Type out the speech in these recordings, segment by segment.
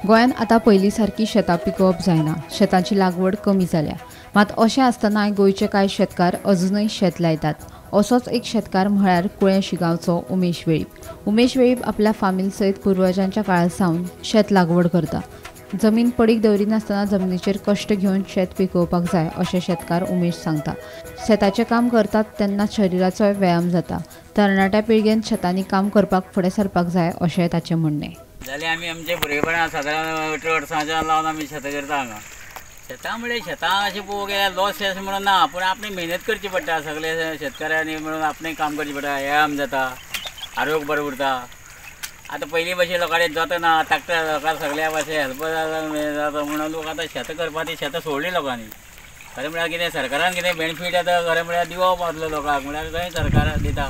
गोंयांत आतां पयलीं सारकी शेतां पिकोवप जायना. शेतांची लागवड कमी जाल्या. मात अशें आसतनाय गोंयचे कांय शेतकार अजुनय शेत लायतात. असोच एक शेतकार म्हळ्यार कुळें शिगांवचो उमेश वेळीप. उमेश वेळीप आपल्या फामील सयत पुर्वजांच्या काळा सावन शेत लागवड करता. जमीन पडीक दवरिनासतना जमनीचेर कश्ट घेवन शेत पिकोवपाक जाय अशें शेतकार उमेश सांगता. शेताचें काम करतात तेन्ना शरिराचोय व्यायाम जाता. तरणाट्या पिळगेन शेतांनी काम करपाक फुडें सरपाक जाय अशें ताचें म्हणणें. जाल्यार आमी आमचे भुरगेपणां सादारण 18 वर्सांच्यान लावन आमी शेतां करता हांगा. शेतां म्हळ्यार शेतां अशें पळोवंक गेल्यार लॉस अशें म्हणून ना, पूण आपणें मेहनत करची पडटा. सगळे शेतकाऱ्यांनी म्हणून आपणें काम करचें पडटा. व्यायाम जाता, आरोग्य बरें उरता. आतां पयलीं भशेन लोकांनी जाता ना, ट्रॅक्टर लोकांक सगळ्या भाशेन हेल्प जाता म्हणून लोक आतां शेतां करपाक ती शेतां सोडली लोकांनी. खरें म्हळ्यार कितें सरकारान कितें बेनिफीट आतां खरें म्हळ्यार दिवप आसलो लोकांक, म्हळ्यार खंय सरकार दिता.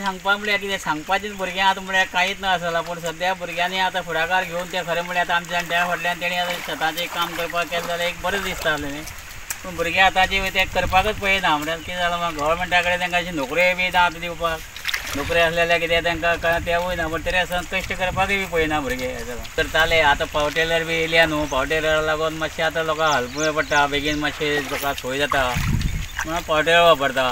सांगपाक म्हळ्यार कितें सांगपाचें भुरग्यांक आतां म्हळ्यार कांयच ना आसला, पूण सद्या भुरग्यांनी आतां फुडाकार घेवन ते खरें म्हळ्यार आतां आमच्या जाणट्या फाटल्यान तेणी आतां शेताचें काम करपाक केलें जाल्यार एक बरें दिसता आसलें न्ही. पूण भुरगीं आतांची तें करपाकच पळयना. म्हळ्यार कितें जालां, गव्हर्मेंटा कडेन तांकां अशी नोकऱ्योय बी ना आतां दिवपाक. नोकरी आसले जाल्यार कितें तांकां तेवूय ना, पूण तरी आसतना कश्ट करपाकय बी पळयना भुरगे. करताले आतां पावर टिलर बी येयल्या न्हू, पावर टिलरा लागून मातशें आतां लोकांक हल्प पडटा, बेगीन मातशें लोकांक सोय जाता म्हणून पावर टिलर वापरता.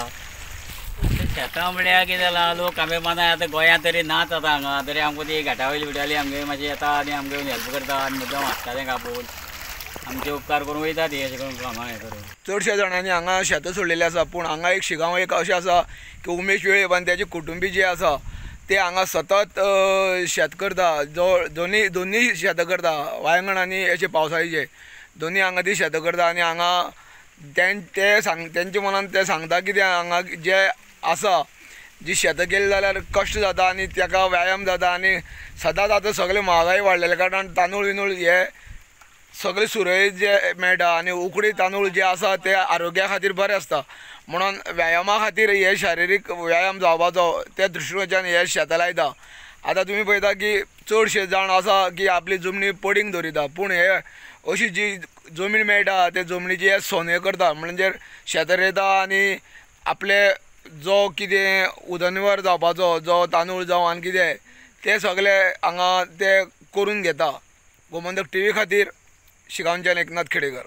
शेतां म्हळ्यार कितें जालां, लोक आमी मानाय आतां गोंयांत तरी नाच आतां हांगा तरी आमकां ती घाटा वयली बिटाली आमगे मातशी येता आनी आमगे हेल्प करता आनी मुद्दम हाडटा तेंकां आपोवन आमचे उपकार करून वयता ती अशें करून कामां हें करून. चडशे जाणांनी हांगा शेतां सोडलेलीं आसा, पूण हांगा एक शिगांव एक अशें आसा की उमेश वेळीप आनी तेजे कुटुंबी जे आसा ते हांगा सतत शेत करता. जो दोनी शेतां करता, वायंगण आनी अशे पावसाळीचे दोनी हांगा ती शेतां करता. आनी हांगा ते तेंच्या मनान ते सांगता कितें हांगा जे आसा जी शेतां केली जाल्यार कश्ट जाता आनी ताका व्यायाम जाता. आनी सदांच आतां सगळे म्हारगाय वाडलेल्या कारणान तांदूळ विंदूळ हे सगळे सुरय जे मेळटा आनी उकडी तांदूळ जे आसा ते आरोग्या खातीर बरें आसता. म्हणून व्यायामा खातीर हे शारिरीक व्यायाम जावपाचो त्या दृश्टीकोनाच्यान हे शेतां लायता. आतां तुमी पळयता की चडशे जाण आसा की आपली जमनी पडींग दवरिता, पूण हे अशी जी जमीन मेळटा ते जमनीची हे सोने करता, म्हणजे शेतां रोयता आनी आपले जो कितें उदरनिर्वाह जावपाचो जो तांदूळ जावं आनी कितें ते सगळे हांगा ते करून घेता. गोमंतक टीव्ही खातीर शिगांवच्यान एकनाथ खेडेकर.